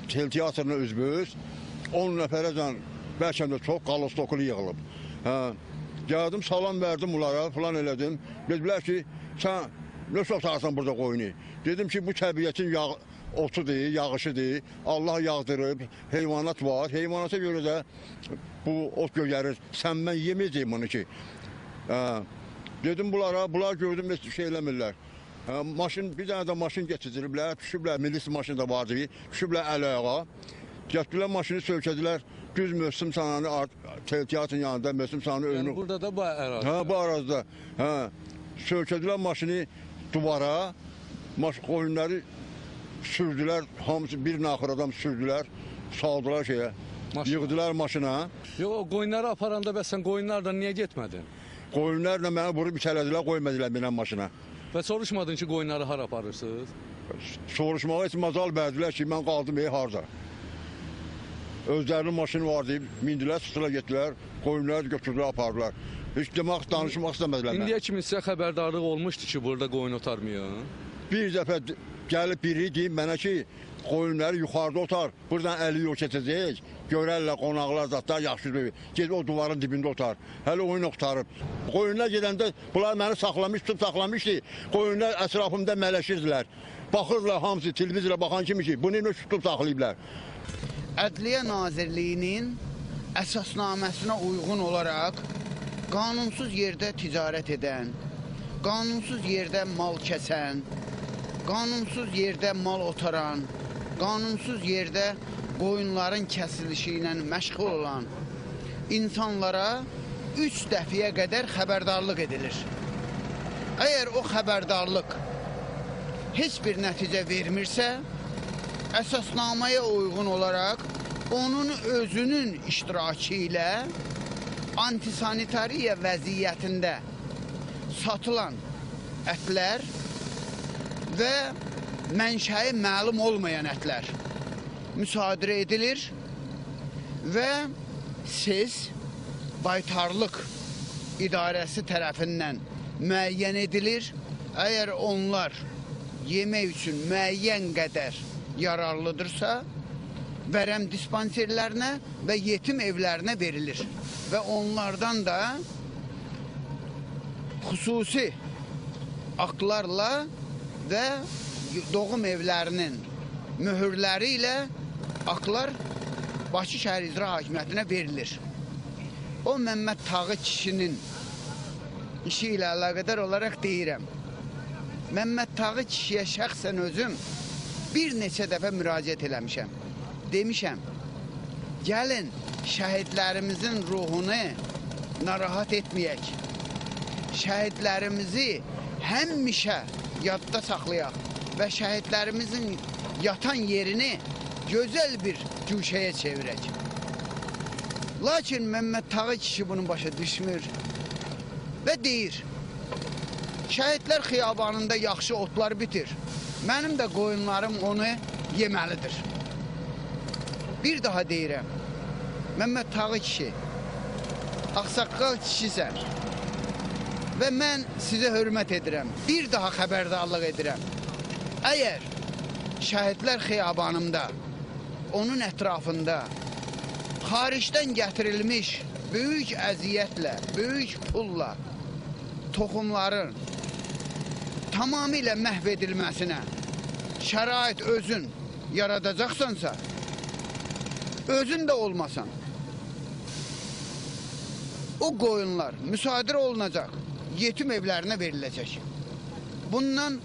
Teatrına üzbüz 10 nəfərəcən, bəlkə də çox qalostokulu yığılıb. Hə, gəldim, salam verdim onlara, filan elədim. Dedilər ki, sən nə otarsan burada qoyunu? Dedim ki, bu təbiətin otudur, yağışıdır. Allah yağdırıb, heyvanat var. Heyvanata görə də bu ot göyərir. Sən mən yeməyəcəyim bunu ki. Hə, dedim bunlara, bunlar gördüm, heç şey eləmirlər. Hə, maşın, bir dənə də maşın gətiriblər, düşüblər, milis maşını da vardı, düşüblər əl-ayağa. Gətirdilər maşını, söykədilər, düz Möhsüm Sananı, teatrın yanında, Möhsüm Sananı önü. Yəni burada da bu ərazidə? Hə, bu ərazidə. Hə, söykədilər maşını duvara, qoyunları sürdülər, hamısı bir naxır adam sürdülər, saldılar şeyə, yığdılar maşına. Yox, o qoyunları aparanda bəs sən qoyunlarla niyə getmədin? Qoyunlarla məni vurub itələdilər, qoymadılar minən maşına. Və soruşmadın ki, qoyunları hara aparırsınız? Soruşmağa heç macal verdilər ki, mən qaldım harda. Özlərinin maşını var deyib, mindilər, çıxdılar, getdilər, qoyunları götürdülər, apardılar. Heç demək, danışmaq istəmədilər. İndiyə kimi sizə xəbərdarlıq olmuşdu ki, burada qoyun otarmayın? Bir dəfə gəlib biri deyib mənə ki, qoyunları yuxarıda otar, buradan əli yox keçəcək, görərlər qonaqlar zatlar yaxşı deyil. Ged o duvarın dibində otar. Hələ oyun oxtarıb. Qoyunlar gedəndə bunlar məni saxlamış, tutub saxlamışdı. Qoyunlar ətrafımda mələşirdilər. Baxırdılar hamısı televizora baxan kimi ki, bunu nə tutub saxlayıblar. Ədliyyə Nazirliyinin əsasnaməsinə uyğun olaraq qanunsuz yerdə ticarət edən, qanunsuz yerdə mal kəsən, qanunsuz yerdə mal otaran, qanunsuz yerdə qoyunların kəsilişi ilə məşğul olan insanlara 3 dəfəyə qədər xəbərdarlıq edilir. Əgər o xəbərdarlıq heç bir nəticə vermirsə, əsasnaməyə uyğun olaraq onun özünün iştirakı ilə antisanitariya vəziyyətində satılan ətlər və mənşəyi məlum olmayan ətlər müsadirə edilir və siz baytarlıq idarəsi tərəfindən müəyyən edilir. Əgər onlar yemək üçün müəyyən qədər yararlıdırsa, vərəm dispanserlərinə və yetim evlərinə verilir və onlardan da xüsusi aktlarla və doğum evlərinin möhürləri ilə aktlar Bakı Şəhər İcra Hakimiyyətinə verilir. O Məmməd Tağı kişinin işi ilə əlaqədar olaraq deyirəm. Məmməd Tağı kişiyə şəxsən özüm bir neçə dəfə müraciət eləmişəm. Demişəm, gəlin şəhidlərimizin ruhunu narahat etməyək. Şəhidlərimizi həmişə yadda saxlayaq və şəhidlərimizin yatan yerini gözəl bir güşəyə çevirək. Lakin Məmməd Tağı kişi bunu başa düşmür və deyir, şəhidlər xiyabanında yaxşı otlar bitir. Mənim də qoyunlarım onu yeməlidir. Bir daha deyirəm, Məmməd Tağı kişi, ağsaqqal kişisən və mən sizə hörmət edirəm, bir daha xəbərdarlıq edirəm. Əgər şəhidlər xiyabanında, onun ətrafında xaricdən gətirilmiş böyük əziyyətlə, böyük pulla toxumların tamamilə məhv edilməsinə şərait özün yaradacaqsansa, özün də olmasan, o qoyunlar müsadirə olunacaq, yetim evlərinə veriləcək. Bundan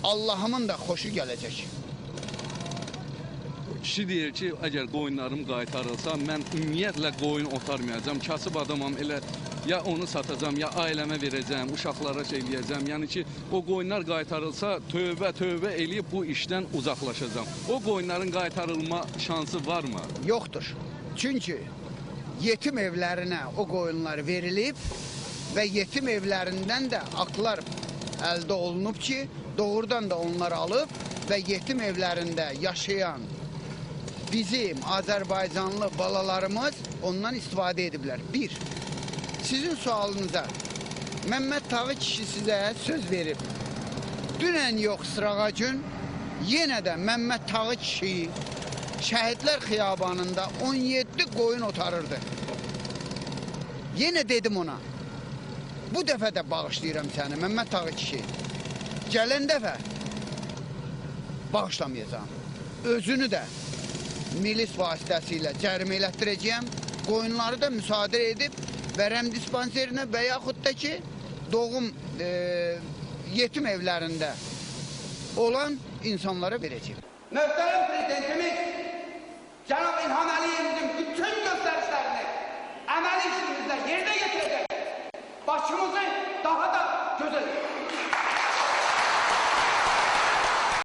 Allahımın da xoşu gələcək. Kişi deyir ki, əgər qoyunlarım qaytarılsa, mən ümumiyyətlə qoyun otarmayacağam, kasıb adamam, elə ya onu satacağam, ya ailəmə verəcəm, uşaqlara şey eləyəcəm. Yəni ki, o qoyunlar qaytarılsa, tövbə tövbə eləyib bu işdən uzaqlaşacağam. O qoyunların qaytarılma şansı varmı? Yoxdur. Çünki yetim evlərinə o qoyunlar verilib və yetim evlərindən də aktlar əldə olunub ki, doğrudan da onlar alıb və yetim evlərində yaşayan bizim Azərbaycanlı balalarımız ondan istifadə ediblər. Bir, sizin sualınıza Məmməd Tağı kişi sizə söz verib. Dünən yox, sırağa gün yenə də Məmməd Tağı kişi Şəhidlər Xiyabanında 17 qoyun otarırdı. Yenə dedim ona, bu dəfə də bağışlayıram səni, Məmməd Tağı kişi. Gələn dəfə bağışlamayacağam. Özünü də milis vasitəsilə cərimə elətdirəcəyəm, qoyunları da müsadirə edib vərəm dispanserinə və yaxud da ki, doğum yetim evlərində olan insanlara verəcəyəm. Möhtərəm Prezidentimiz Cənab İlham Əliyevimizin bütün göstərişlərini əməli işimizlə yerinə yetirəcək. Başımızı daha da gözəl edəcək.